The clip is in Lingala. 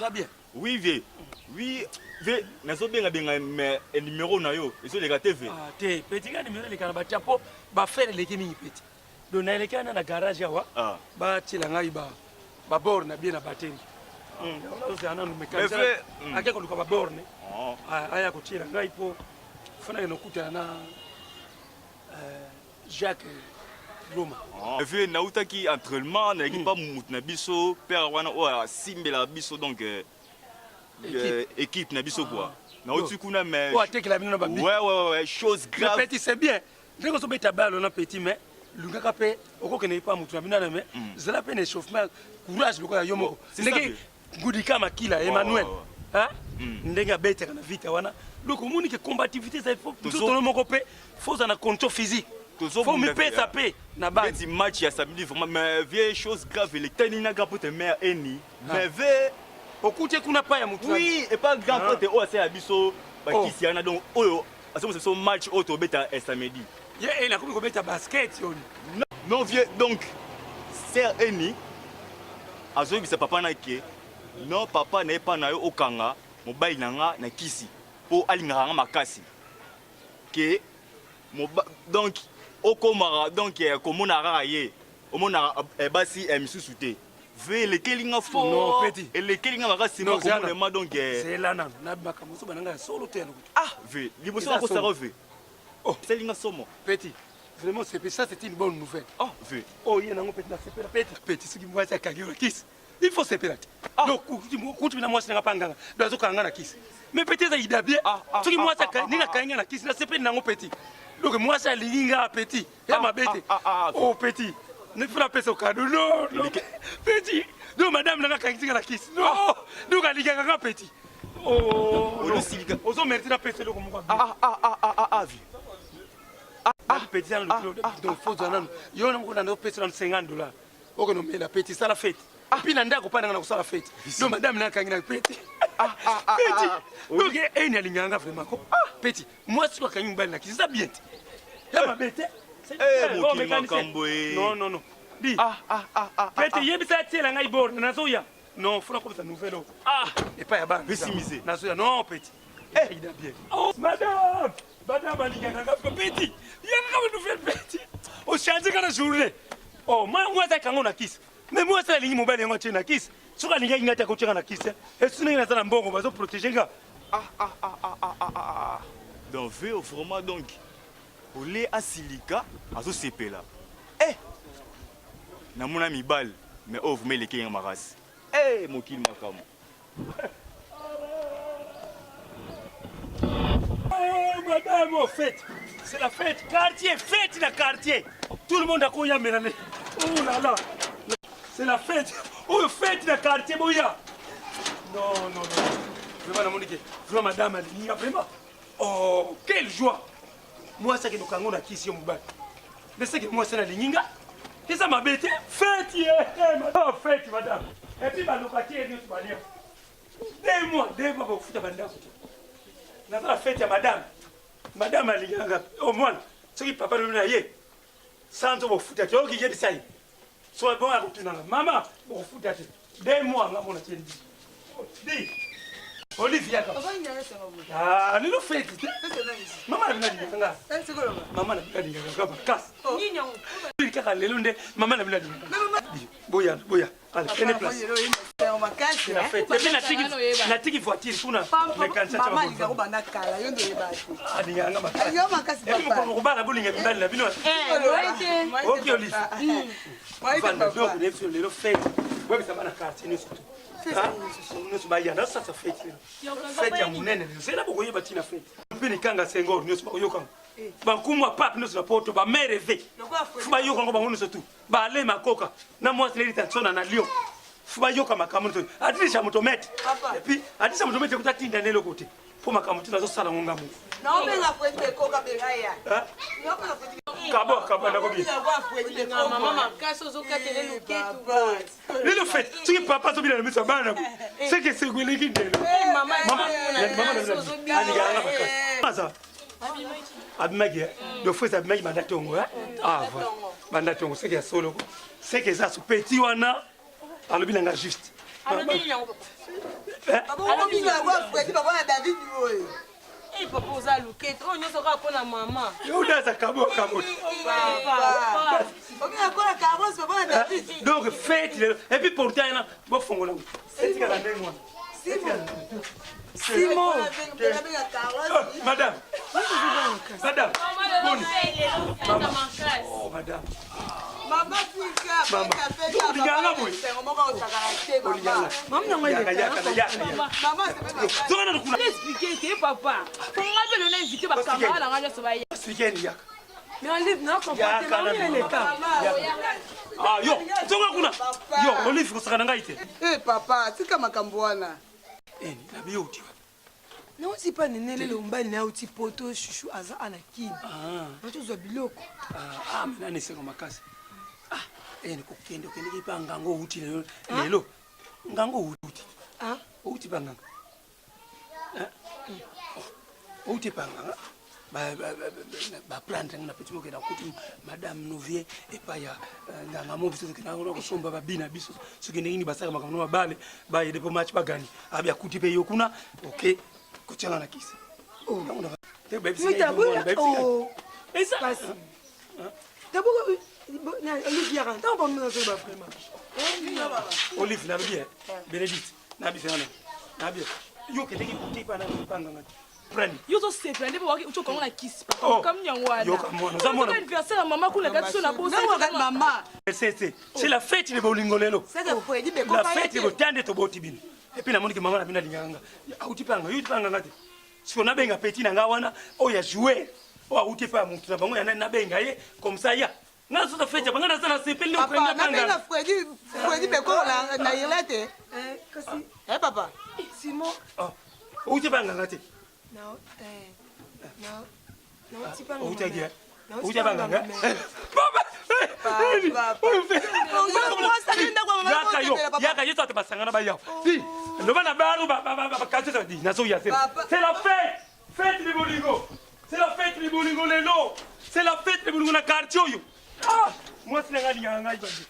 Très bien. Oui vieux. Oui vieux, nazo benga benga mais eh, numéro na yo ezo leka te vieux. Ah te, petit nga numéro eleka na batia po ba frère eleki mingi petit. Donc na eleki na na garage awa. Ah. Ba tiela ngai ba ba borne na bien na batterie. Ah. Hmm, ozala nanu mécanicien. Ake koluka ba borne. Ah. ah aya kotiela ngai po fana nokutana na euh, Jacques Loma. Ah. Vieux nautaki entraînement nayaki pa mutu na biso père wana oyo asimbelaka biso donc euh, euh, équipe na biso quoi. Nauti kuna mais Oyo atekela bino na ba ouais ouais ouais chose Mais grave. petit c'est bien. Ndenge ozobeta balle na petit mais lungaka mpe okokende epa motu na bino na mais zala mpe na échauffement courage lokola yo moko. C'est ça, Ndenge vieux. Ngudika Makila Emmanuel ouais, hein? Ndenge abetaka na vita wana donc omoni ke combativité ezali fo nzoto no moko mpe fo ozala na condition physique fo mipesa mpe na bana neti match ya samedi vraiment mais vieille chose grave elekitani na grand pote mère eni mais ve okuti kuna pa ya motu oui et pas grand pote oyo asala biso bakisi wana donc oyo asomisa biso match oyo tobeta samedi ye eni akomi kobeta basket yoni non vieux donc sœur eni azoyebisa papa na ke non papa na ye pa na yo okanga mobali na nga na kisi mpo alingaka nga makasi ke donc okomaka donc eh, komonaka kaka ye omonaka eh, basi eh, misusu te ve elekeli nga fort elekeli nga makasi makomonema donc zela nanu na makambo mosusu bananga ya solo te ya lokuta ah ve liboso nakosaka ve oh. esali nga somo petit vraiment c'est ça c'est une bonne nouvelle oh ve oh ye nango petit nasepela petit petit soki mwasi akangi yo na kisi il faut sepela te ah. donc kutu na mwasi nanga panganga donc azokanga nga na kisi mais petit eza ida bien ah, ah, soki mwasi ndenge akangi nga na kisi nasepeli nango petit donc mwasi alingi nga petit ya mabe te oh petit ne faut napesa okado non non petit donc madame nanga akangisi nga na kisi non donc alingaka nga petit oh ozo mérite napesa eloko moko petit donc faut zwa nanu yo moko nando opesa nanu 50 dollars okende omela petit sala fete epuis na ndako mpa nanga na kosala fete donc madame nakangi na petit petit donc eni alingaka nga vraiment ko petit mwasi soki akangi mobali na kisi eza bien te ya mabe te non non non di petit yebisa atiela ngai borne nazoya non fona komisa nouvelle oyo epai ya bana nazoya non petit Eh, ida bien. Oh, madame! Madame alingaka nga petit. Yaka kama nouvelle petit. O changer kana journée. Oh, moi moi za kango na kisi. Mais moi ça alingi mobali yango atie na kisi. Soki alingaki nga te akotiaka na kisi. Esu ndenge naza na mbongo bazo protéger nga. Ah ah ah ah ah ah ah. Donc veut vraiment donc ole asilika azosepela. Eh! Namona mibali mais oyo vraiment eleki nga makasi. Eh mokili makambo. Oh, madame, oh, fête. C'est la fête. Quartier, fête na quartier. Tout le monde a koya melane. Oh là là. C'est la fête. Oh, fête na quartier, boya. Non, non, non. Vraiment, na monike. Vraiment, madame, alingi vraiment. Oh, quelle joie. Moi, ça qui nous kango na kisi yo mobali. Mais c'est que moi, ça na linginga. Eza mabe te. Fête, yeah. Oh, fête, madame. Et puis, ba locataire nyonso balia. 2 mois, 2 mois bakofuta bandako te. Naza na fête ya madame. Madame alingaka o mwana soki papa lobi na ye sanzo bofuta te oki yebisa ye so bon akotunanga mama bokofuta te 2 mois nga mona tie ndi di Olive yaka. Ah, lelo fête te. Mama na bino alingaka nga. Mama na bino alingaka nga makasi. Kaka lelo nde mama na bino alingaka. Boya, boya. Allez, prenez place. C'est la fête. Et puis natiki natiki voiture kuna mécanicien Mama alinga ko banda kala yo ndo yeba te. Alinga nga makasi. Alinga makasi papa. Et puis mokolo kobala bolinga mibali na bino. Eh, OK Olive. Vanda donc ne biso lelo fête. Boyebisa bana quartier nyonso tout. Nyonso baya na sasa fête. Fête ya monene lelo. Zela bokoyeba tina fête. Mpe likanga Senghor nyonso bakoyoka. Bankumu ya pape nyonso na poto ba mère ve. Bayoka ngo bango nyonso tout. Ba Alain Makoka na mwasi na Elita Nsona na Lyon fo bayoka makambo nyonso adrisha moto mete et puis adrisha moto mete kuta tinda na eloko te mpo makambo te nazosala ngo nga moko kabo kabo nakobi lelo fete soki papa azobina na miso ya bana seke eseko eleki ndelo mama alingaka makasi aza abimaki eh? Donc frère abimaki banda tongo eh? Ah voilà. Banda tongo seke ya solo. Seke eza so petit wana alobi na nga juste. Alobi nini yango papa? Papa okomi na kwa Freddy papa na David oyo. Eh papa oza luketo oyo nyonso kaka mpo na mama. Yo udaza kabo kabo. Papa. Omi na kola Carlos papa na David. Donc fête lelo et puis pourtant yana bofongola. Etikala ndenge wana. Simon. Simon. Oh, madame. Madame. Boni. Oh, madame. Mama tika, Mama. Olingaka boye. Olingaka. Mama na ngai Yaka yaka yaka. Mama c'est pas Zonga na kuna. Expliquer te papa. Fonga mpe lelo invité ba camarade na ngai nyonso baya. Expliquer ni yaka. Mais enlève na comprendre Yaka mama na eleka. Ah yo, zonga kuna. Yo, Olive kosaka na ngai te. Eh papa, tika makambo wana. Eh, na biyo utiwa. Nauti pa nene lelo mobali na auti poto shushu aza ana kini. Nauti ozwa biloko. Ah, ah, mina esengo makasi. Ah, eh kokende okendeki pa ngango outi lelo. Lelo. Ngango outi. Ah, Outi pa nganga. Outi pa nganga. Baprendre nga na peti moko nakuti madame novie epai ya nganga mo biso tokendaka kuna kosomba babina biso soki ndenge nini basalaka makambo na mabale bayede mpo match bagani abi akuti mpe yo kuna oke kotianga na kisi. Mita boya oh. Pasi. D'abord Olivier, ntango bango nazoba vraiment. Olive nalobi e Bénédicte nabi fena nabi yo okendeki kote epai na panganga prani. Yo ozosepela nde mpo okango na kisi papa. Oh. Makambo yango wana. Yoka mwana, oza mwana. Anniversaire ya mama kuna kati so na bosa. Mama. C'est la fête de bolingo lelo. C'est que Freddy be La fête de botande toboti bino. Et puis namoni ke mama na bino alingaka nga. Auti mpe nga, yo uti mpe nga te. Siko nabenga petit na nga wana oyo ya jouer. Oyo auti mpe ya mutu na bango ya nani nabenga ye comme ça ya. Nga sosa fête ya bango naza na sepeli nde Papa, okenda nabenga panga. Freddy, Freddy beko na na Irlande. Eh, kasi Eh papa. Simon Oh. Auti mpe nga te. na eh na nauti pa Auti ya. Nauti Auti pa pa nga. nganga. Papa. Papa. Yaka yo, yaka yesu ate basangana bayawa. Si, loba na baro ba ba ba bakati sa di nazo ya c'est. Papa. C'est la fête. Fête de bolingo. C'est la fête de bolingo lelo. C'est la fête de bolingo na quartier oyo. Ah, moi sina ngali ngai bandi.